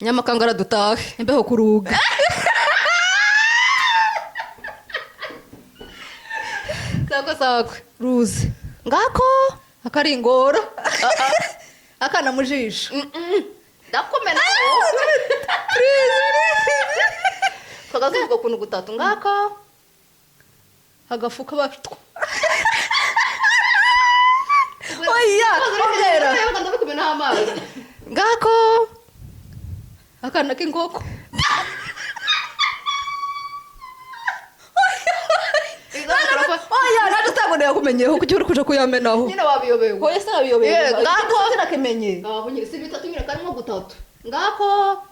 Nyamakangara dutahe. Imbeho kuruga. Sakwe sakwe. Ruzi. Ngako. Akaringora. Akana mu jisho. Ndakumena. Twagazuvuga ukuntu gutatu ngako. Agafuka batwa. Oya, ongera. Ndakumenaho amazi. Ngako. Akana k'inkoko. Oya, naje utaboneye kumenyeho kuki uri kuja kuyamenaho. Nyine wabiyobewe. Oya, sinabiyobeye. Yeah, ngako. Sinakimenye. Aho nyine si bitatu nyine karimo gutatu. Ngako.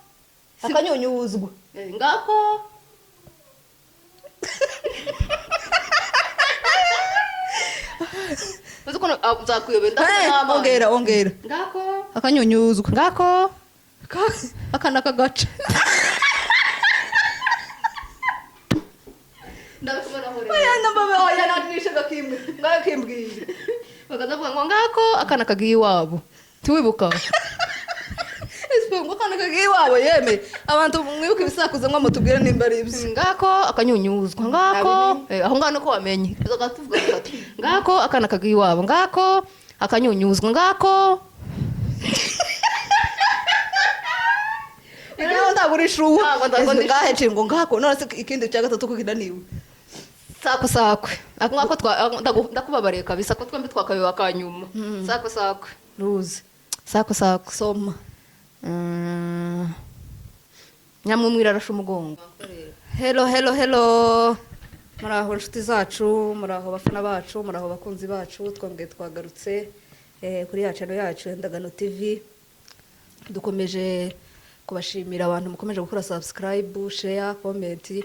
Akanyunyuzwa. Ngako. Uzi ukuntu nzakuyobera ndakumenaho amazi. Ongera, ongera. Ngako. Akanyunyuzwa. Ngako. Akana kagaca. Ndakumenaho rero. Oya, ndambabe, oya, nanishaga kimwe. Ngayo kimbwiye. Bakazavuga ngo ngako akana kagiye iwabo. Ntiwibuka? Ese ngo akana kagiye iwabo yeme. Abantu mwibuka ibisakuzo ngo mutubwire nimba ari ibyo. Ngako akanyunyuzwa ngako aho ngaho niko wamenye. Tuvuga gatatu. Ngako akana kagiye iwabo ngako akanyunyuzwa ngako. Rero ndagurisha ubu. Ntabwo ndagurisha. Ngahe nshingo ngako none se ikindi cya gatatu kukinaniwe. Sako sakwe. Ako ngako ndakubabariye kabisa ko twembi twakabiba kanyuma. Sako sakwe. Ruzi. Sako sakwe. Soma. Nyamwumwira arasha umugongo. Hello, hello, hello. Muraho inshuti zacu, muraho bafana bacu, muraho bakunzi bacu, twongeye twagarutse kuri ya channel yacu Ndagano TV. Dukomeje kubashimira abantu mukomeje gukora subscribe, share, comment.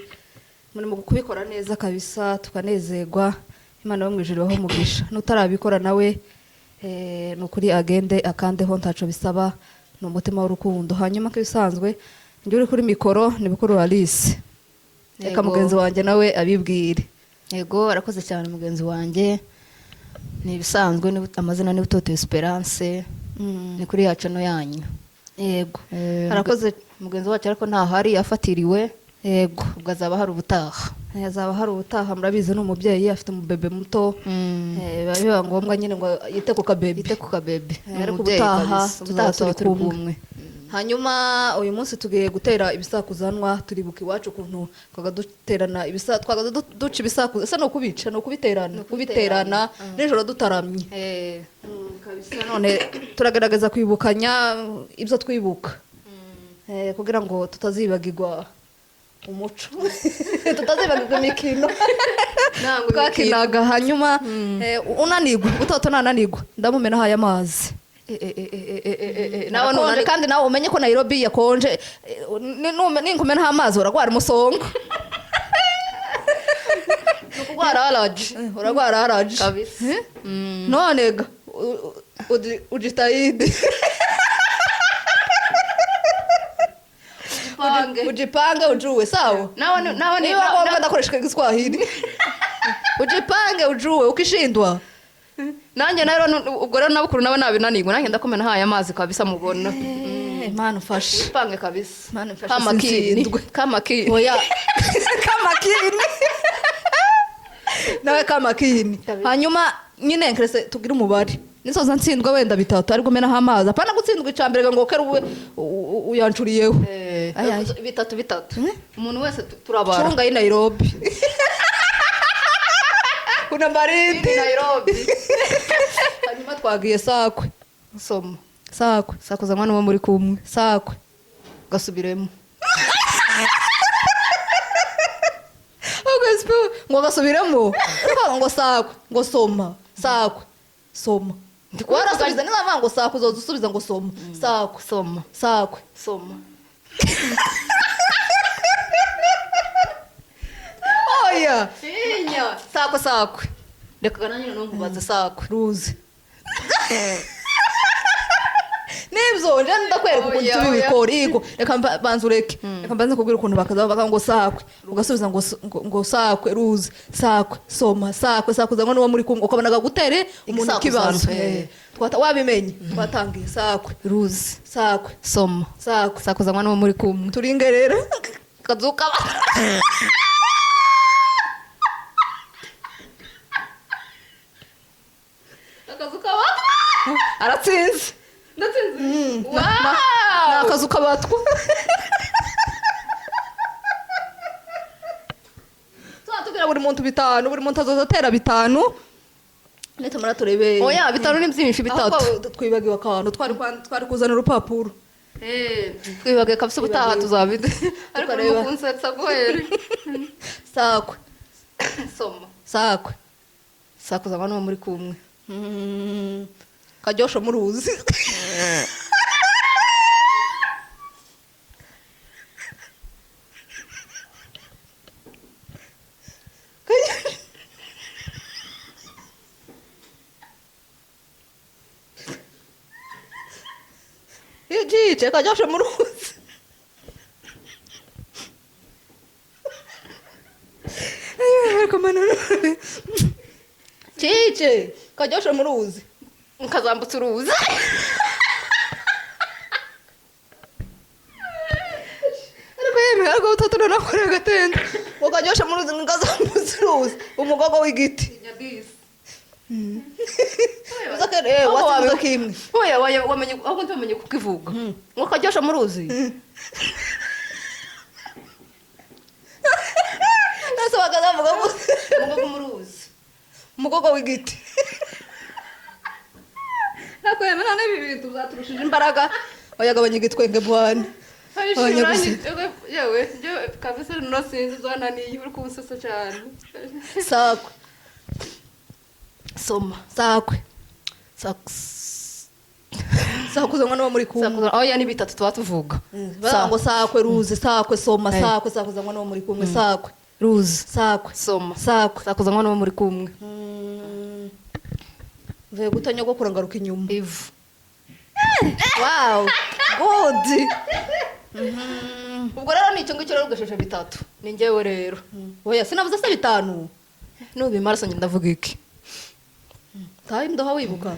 Muri mu kubikora neza kabisa tukanezerwa. Imana yo mu ijuru ibahe umugisha. Nutarabikora nawe ni ukuri agende akandeho ntaco bisaba, ni umutima w'urukundo. Hanyuma nk'ibisanzwe njye uri kuri mikoro ni Bukuru Alice. Reka Yego. mugenzi wanjye nawe abibwire. Yego, arakoze cyane mugenzi wanjye. Ni ibisanzwe, amazina ni Butoto Esperance. Ni kuri ya channel yanyu. Yego. Arakoze Mugenzi wacu ariko ntahari yafatiriwe. Yego. Ubwo azaba hari ubutaha. Azaba hari ubutaha, murabizi ni umubyeyi afite umubebe muto. Biba biba ngombwa nyine ngo yite ku kabebe. Yite ku kabebe. Ariko Umubyeyi ubutaha kabisa. tuzaba Ubutaha turi kumwe. Hanyuma uyu munsi tugiye gutera ibisakuzanwa, turibuka iwacu ukuntu twaga duterana twaga duca ibisakuza, ese ni ukubica, ni ukubiterana, kubiterana nijoro dutaramye. Kabisa none turagaragaza kwibukanya ibyo twibuka. Kugira ngo tutazibagirwa umuco. Tutazibagirwa imikino. Ntabwo Twakinaga hanyuma unanigwa, utoto nananigwa, ndamumenaho aya mazi. Nawe Nawe none kandi nawe umenye ko Nairobi yakonje, ninkumenaho amazi uragwara umusonga. Kurwara allergy. Uragwara allergy. Kabisa. None ga ujitahidi. Ujipange. Ujipange ujue sawa. Nawe nawe Niba ngombwa ndakoresha Igiswahili. Ujipange ujue ukishindwa. Nanjye rero ubwo rero nabukuru nawe nabinanirwa nanjye ndakomena haye amazi kabisa mubona. Imana ufashe. Ujipange kabisa. Imana imfashe Kama kini. sintsindwe. Kama kini. Oya. Kama kini. Nawe kama kini. Kabisa. Hanyuma nyine nkrese tugira umubare. Nisoza ntsindwa wenda bitatu ariko menaho amazi. Apana gutsindwa icambere ngo kera uwe uyancuriyeho. Ay, ay. Bitatu bitatu. Umuntu wese turabara. Chunga hii Nairobi. Kuna baridi. Nairobi. Hanyuma twagiye sakwe. Soma. Sakwe. Sakuza mwana wo muri kumwe. Sakwe. Gasubiremo. Okay, ngo gasubiremo. Ariko ngo sakwe, ngo soma. Sakwe. Soma. Warasubiza niba ngo sakwe uzoza usubiza ngo soma. Sakwe. Soma. Sakwe. Soma. Oya. Inya. Sakwe sakwe. Reka nanjye none nkubaze sakwe. Ruzi. Nibyo nje ndakwereka ukuntu Oya, oya. tubibikora. Yego, reka banza ureke, reka mbanze kubwira ukuntu bakaza bavuga ngo sakwe, ugasubiza ngo ngo sakwe ruzi, sakwe soma, sakwe sakuza ngo n'uwo muri kumwe ukabona gutere umuntu Igisakuzo. ikibazo. Eh. Twata wabimenye, twatangiye sakwe, Ruzi, sakwe, soma, sakwe, sakuzanwa n'uwo muri kumwe. Turingerera. Kazuka. Akazu k'abatwa. Aratsinze. Ndatsinze. Ni Wow! akazu k'abatwa. Tuzatubwira buri muntu 5, buri muntu azoza atera 5, nitumara turebe. Oya, 5 ni byinshi, 3. Ahubwo twibagiwe akantu, twari kuzana urupapuro. Twibagiwe kabisa, ubutaha Twibagiwe. tuzabide, ariko Tukareba. urimo kunsetsa guhera. Sakwe, Soma. sakwe. Sakuzanwa n'uwo muri kumwe. Karyosho muruzi. Ijice karyosho muruzi. Ayo, ariko mana, cice karyosho muruzi. Nkazambutsa uruzi. Ariko yemwe, ariko utatu narakora agatenda ngo karyoshe muruzi, ngazambutsa uruzi, umugogo w'igiti. Uza kere watsinze kimwe. Oya, wamenye ahubwo, ntibamenye kukivuga ngo karyoshe muruzi. Nase bakazavuga ngo Umugogo muruzi. Umugogo w'igiti. Nakwemera n'ibi bintu byaturushije imbaraga. Oyagabanya igitwenge bwana. Yewe, njyewe kabisa no sinzi, byananiye, uri kunsetsa cyane. Sakwe, Soma. sakwe, sakuzanwa n'uwo muri kumwe. Sakuza, oya, ni 3 tuba tuvuga. Bavuga ngo sakwe ruzi, sakwe soma, Eh. sakwe sakuzanwa n'uwo muri kumwe, sakwe, Ruzi, sakwe, soma, sakwe. Sakuzanwa n'uwo muri kumwe. Mvuye guta nyogokuru ngaruka inyuma. Ivu. Wow, good. Ubwo rero ni icyo ngicyo rero, ugasheshe 3 ni njyewe rero. Oya, sinavuze se 5? Nubimara se ndavuga iki? Tayi ndoha wibuka.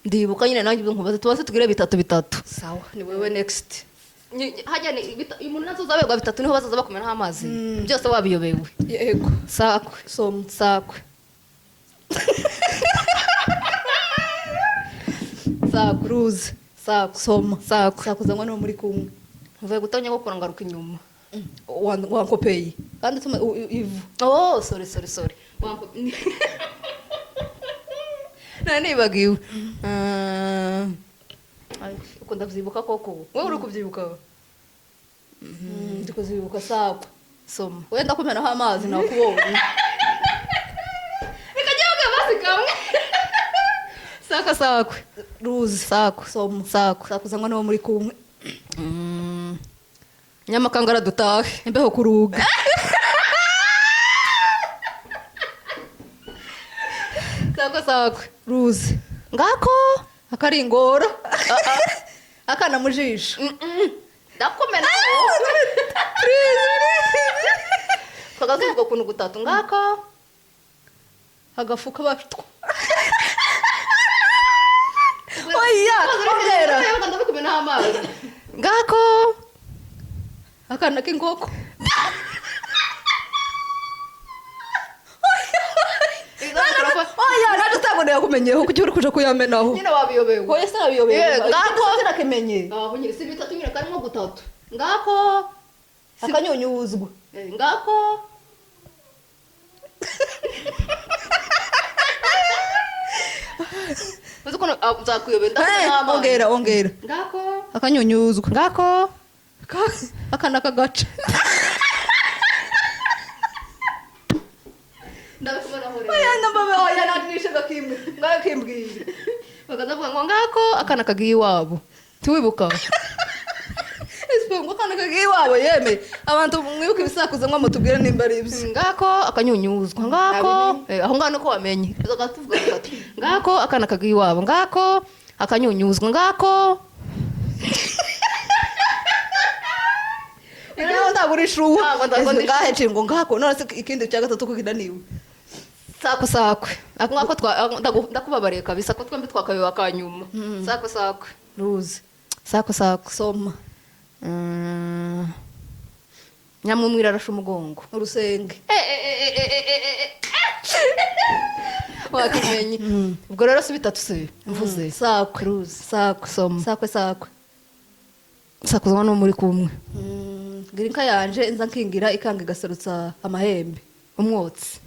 Ndibuka nyine nanjye ibyo nkubaza, tubaze tugire 3 3. Sawa, ni wewe next. Hajya ni umuntu nazo zaberwa 3, niho bazaza bakumenaho amazi byose wabiyobewe. Yego. Sakwe, Soma. sakwe, sakwe, Ruzi, sakwe, soma, sakwe. Sakuzanwa n'uwo muri kumwe. Mvuye guta nyogokuru ngaruka inyuma. Wankopeye kandi tuma ivu. Oh, sorry, sorry, sorry. Nari nibagiwe. Ay, uko ndavyibuka koko, wowe uri kubyibuka? Ndi kuzibuka. Sakwe, Soma. wenda kumenaho amazi nakubonye. Reka njyewe basi kamwe. Saka, sakwe, Ruzi, sakwe, soma, sakwe. Sakuzanwa n'uwo muri kumwe. Nyamakangara dutahe. Imbeho kuruga. Sakwe, sakwe, Ruzi. Ngako. Akaringora akana mu jisho. Ndakumena twakazivuga ukuntu gutatu, ngako. Agafuka batwa. Oya, ongera. Ndabikumenaho amazi, ngako. Akana k'inkoko. Oya, naje utaboneye kumenyeho kuki uri kuja kuyamenaho? Nyine wabiyobewe. Oya, sinabiyobeye. Eh, ngako. Sinakimenye. Aho nyine si 3 nyine, karimo gutatu, ngako. Akanyunyuzwa. Eh, ngako. Uzi ukuntu nzakuyobera, ndakumenaho amazi. Ongera, ongera. Ngako. Akanyunyuzwa. Ngako. Akana kagaca. Ndabikumenaho rero. Oya, ndambabe. Oya, nanishaga kimwe ngayo kimbwiye. Bakazavuga ngo ngako akana kagiye iwabo, tiwibuka? Ese ngo akana kagiye iwabo? Yeme, abantu mwibuke ibisakuzo ngo mutubwire nimba ari ibyo. Ngako akanyunyuzwa, ngako. Aho ngaho niko wamenye, tuvuga 3, ngako akana kagiye iwabo, ngako akanyunyuzwa, ngako. Ntabwo uri shuwa. Ntabwo ndi Ngahe nshingo ngako none se ikindi cya gatatu ko kinaniwe. Sako sakwe. Ako ngako ndakubabariye kabisa ko twembi twakabiba kanyuma. Sako sakwe. Ruzi. Sako sakwe. Soma. Nyamwumwira arasha umugongo. Urusenge. Wakimenye. Ubwo rero si bitatu se mvuze. Sakwe. Ruzi. Sakwe. Soma. Sakwe sakwe. Sakuzwa no muri kumwe. Ngira inka yanje inza nkingira ikanga igaserutsa amahembe. Umwotsi.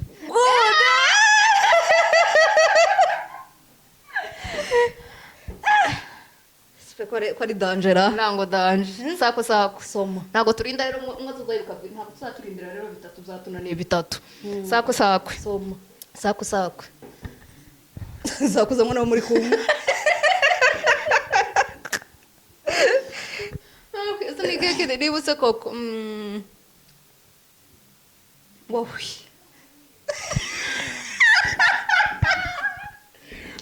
Sipe ko ari dangera. Ntango danje. Sako sako. Soma. Ntabwo turinda rero umwe tuzayibuka, ntabwo tuzaturindira rero bitatu byatunaniye bitatu. Sako sakwe. Soma. Sako sakwe. Sakuza mwana wo muri kumwe. Ese ni keke nibutse koko. Wowe.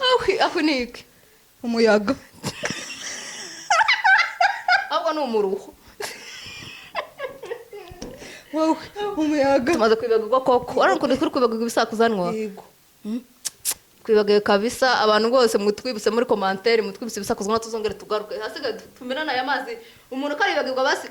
Ahwi ahwi ni iki? Umuyaga. Ahubwo ni umuruho. Wowe umuyaga. Tumaze kwibagirwa koko. Ariko ukuntu turi kwibagirwa ibisakuzanwa. Yego. Twibagiwe kabisa abantu bose mutwibutse muri commentaire, mutwibutse ibisakuzanwa tuzongere tugaruke. Hasigaye tumenana aya mazi umuntu karibagirwa basi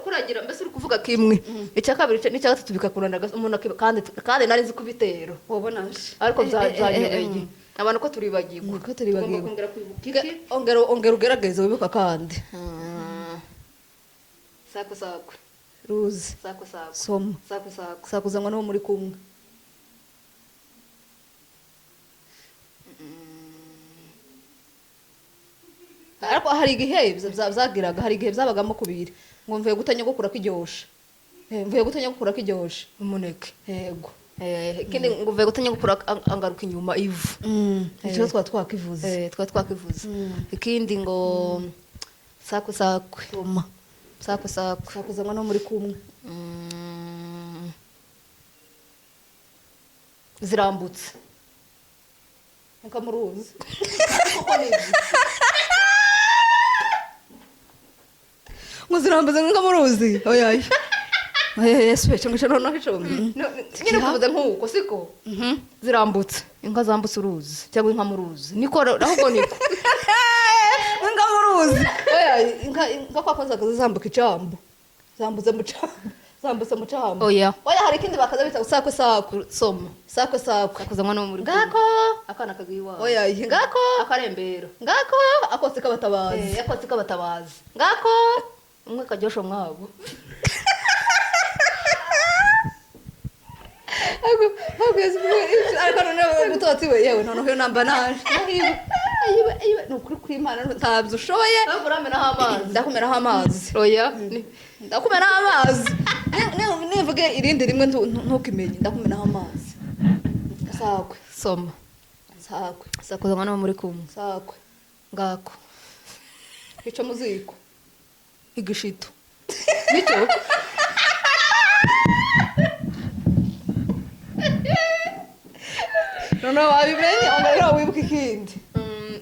kuragira mbese uri kuvuga kimwe. Icya kabiri n'icya gatatu bikakunanira umuntu kandi nari nzi kubitero. Wabona nje. Ariko byanyobeye. Abantu ko turibagirwa. Ko turibagirwa. Tugomba kongera kwibuka iki? Ongera ugerageze wibuka kandi. Sako sako. Ruzi. Sako sako. Soma. Sako sako. Sakuzanwa n'uwo muri kumwe. Ariko hari igihe byagiraga, hari igihe byabagamo kubiri. Ngo mvuye guta nyogokuru akiryosha. Mvuye guta nyogokuru akiryosha. Umuneke. Yego. Ikindi ngo mvuye guta nyogokuru angaruka inyuma ivu. Icyo twa twakivuze. Twa twakivuze. Ikindi ngo sako sakwe. Soma. Sako sakwe. Sakuzanwa no muri kumwe. Zirambutse. Nka muruzi. Ngo zirambutse nka muruzi. Oya. Oya Yesu cyo ngo no no. Nyine kuvuze nkuko siko. Zirambutse. Inka zambutse uruzi cyangwa inka muruzi. Niko ahubwo niko. Inka muruzi. Oya inka kwa kwanza kazambuka icambo. Zambutse mu cambo. Zambutse mu cambo. Oya. Oya hari ikindi bakaza bita usakwe sakwe. Soma. Sakwe sakwe. Sakuzanwa no muri. Ngako akana kagiwa. Oya ngako akarembera. Ngako akotse kabatabazi. Akotse kabatabazi. Ngako umwe karyosho mwabo. Ariko noneho mutotsi we yewe noneho namba naje. Ayiwe nukuri kwimana ntabyo ushoboye. Urameraho amazi. Ndakumeraho amazi. Oya. Ndakumeraho amazi. Nivuge irindi rimwe ntukimenye ndakumeraho amazi. Sakwe. Soma. Sakwe. Sakuzanwa no muri kumwe. Sakwe. Ngako. Ico muziko. Igishito. Nicyo. Noneho wabimenye ongera wibuka ikindi.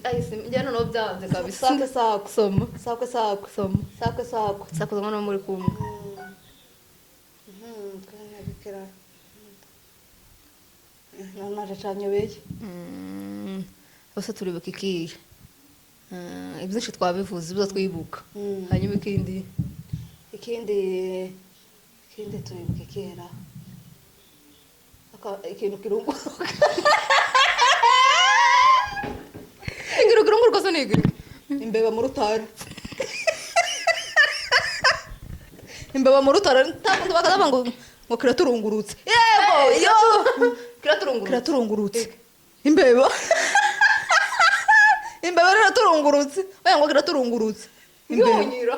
Ahise njye noneho byanze kabisa. Sakwe sakwe. Soma. Sakwe sakwe. Soma. Sakwe sakwe. Sakuzanwa no muri kumwe. Naje canyobeye. Bose turibuka ikihe? Ibyinshi twabivuze ibyo twibuka. Hanyuma ikindi ikindi turibuka kera. Ikintu kirunguruka. Ikintu kirunguruka se ni iki? Imbeba mu rutaro. Imbeba mu rutaro ntabwo bakazaba ngo kiraturungurutse. Yego, yo kiraturungurutse. Kiraturungurutse. Imbeba. Imbeba iraturungurutse. Oya ngo kiraturungurutse. Imbeba. Inyonyira.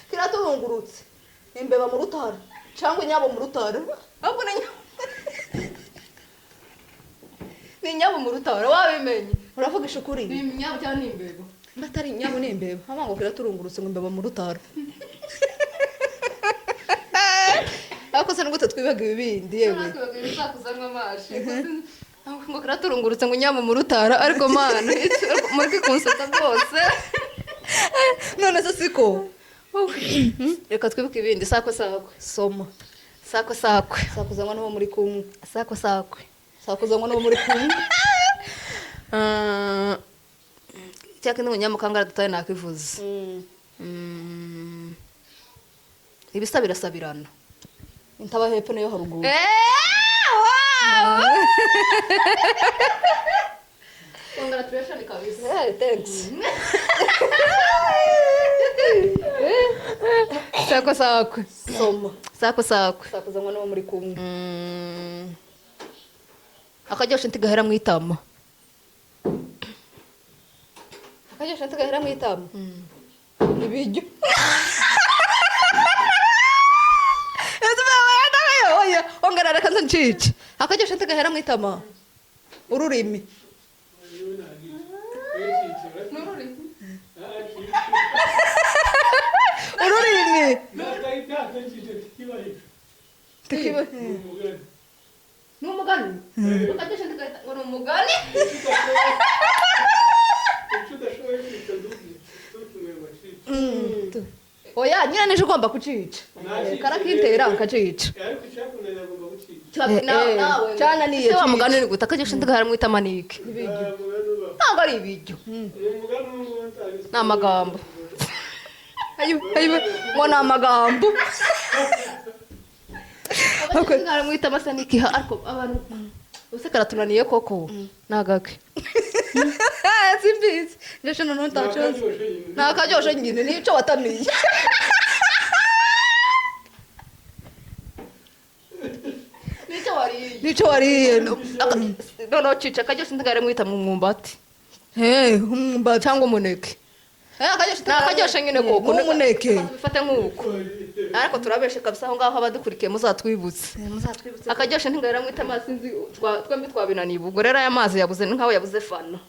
Kiraturungurutse. Imbeba mu rutaro cyangwa inyabo mu rutaro. Ahubwo ni inyabo mu rutaro wabimenye. Uravugisha ukuri. Ni inyabo cyangwa ni imbeba? Mbatari inyabo ni imbeba. Hama ngo kiraturungurutse ngo imbeba mu rutaro. Ariko se nugute twibaga ibibindi yewe. Twibaga ibisakuzanwa amashi. Ngo kiraturungurutse ngo inyabo mu rutaro ariko mana muri kunseta bwose. None se siko? Reka twibuke ibindi. Sakwe sakwe. Soma. Sakwe sakwe. Sakuzanywa n'uwo muri kumwe. Sakwe sakwe. Sakuzanywa n'uwo muri kumwe. Cyaka ni umunyamukangara dutaye nakivuze. Ibisa birasabirana. Intaba hepfo niyo haruguru. Wow! Congratulations kabisa. Hey, thanks. Sakwe sakwe. Soma. Sakwe sakwe. Sakuzanywa n'uwo muri kumwe. Akaryoshe ntigahera mu itama. Akaryoshe ntigahera mu itama. Ibiryo. Oya, ongera reka nzice. Akaryoshe ntigahera mu itama. Ururimi. Ururimi. Ni umugani. Akaryoshe ntigahera ngo ni umugani. Oya, nyina nije ugomba kucica. Karakintera nkacica. Cyananiye. Se wa mugani uri guta akaryoshe ntigahera mu itama ni iki? Ntabwo ari ibiryo. Ni amagambo. Ayo, ayo, ngo ni amagambo. Akaryoshe ntigahera mu itama se ni iki? Ariko abantu ubuse karatunaniye koko. Ni agake. Simbizi. Nje noneho ntacoze. Ni akaryoshe nyine, nico watamiye. Nico wariye. Nico wariye. Noneho cica akaryoshe ntigahera mu itama umwumbati. Hey, umwumbati. Cyangwa umuneke. Akaryoshe Ni akaryoshe nyine koko. N'umuneke. Bifate nk'uko. Ariko turabeshe kabisa aho ngaho abadukurikiye muzatwibutse. Muzatwibutse. Akaryoshe ntigahera mu itama sinzi twembi twabinaniye ubwo rero aya mazi yabuze ni nkaho yabuze fana.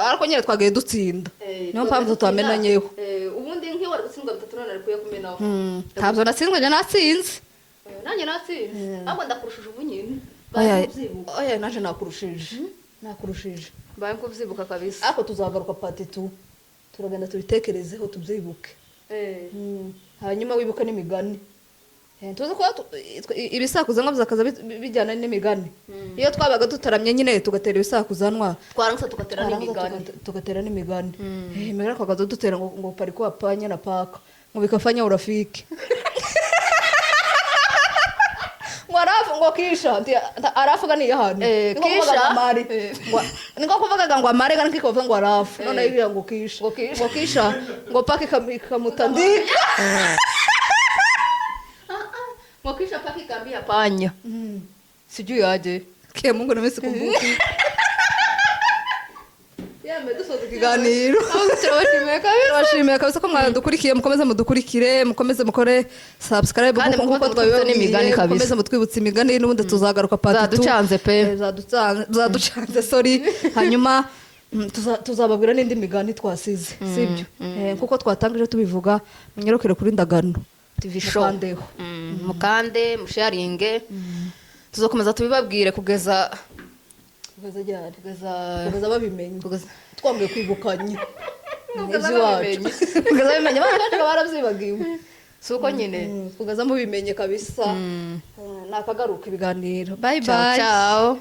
Ariko nyine twagiye dutsinda. Niyo mpamvu tutamenanyeho. Ubundi nk'iyo wari gutsindwa bitatu none ari kuye kumenaho. Ntabwo natsinzwe, njye natsinze. Nanjye natsinze. Ahubwo ndakurushije ubu nyine. Oya, oya, naje nakurushije. Nakurushije. Baye nk'ubyibuka kabisa. Ariko tuzagaruka part 2. Turagenda tubitekerezeho tubyibuke. Hanyuma wibuke n'imigani. Tuzi ko ibisakuzanwa bizakaza bijyana n'imigani. Iyo twabaga dutaramye nyine tugatera ibisakuzanwa, twarangiza tugatera n'imigani. Tugatera n'imigani. Imigani twakaza dutera ngo pariko apanya na paka ngo bikafanya urafiki. Ngo arafu ngo kisha arafuga ni yahani. Kisha ngo kuvuga ngo amare kandi kikovuga ngo arafu. None ibira ngo kisha. Ngo kisha ngo paka ikamutandika. Ngo kisha paka ikambia panya. Sijui aje. Ke Mungu na mimi sikumbuki. Yame dusoza ikiganiro. Turabashimiye kabisa. Turabashimiye kabisa ko mwadukurikiye, mukomeze mudukurikire, mukomeze mukore subscribe nkuko twabibabwiye n'imigani kabisa. Mukomeze mutwibutse imigani n'ubundi tuzagaruka part 2. Zaducanze pe. Zaducanze sorry. Hanyuma tuzababwira n'indi migani twasize, sibyo? Kuko twatangije tubivuga, munyarukire kuri Ndagano TV show. Mukande, musharinge. Tuzokomeza tubibabwire kugeza ryari? Kugeza babimenye. Twambwiye kwibukanye. Kugeza babimenye. Kugeza babimenye, abantu barabyibagiwe. Si uko nyine. Kugeza mubimenye kabisa. Nakagaruka ibiganiro. Bye bye. Ciao.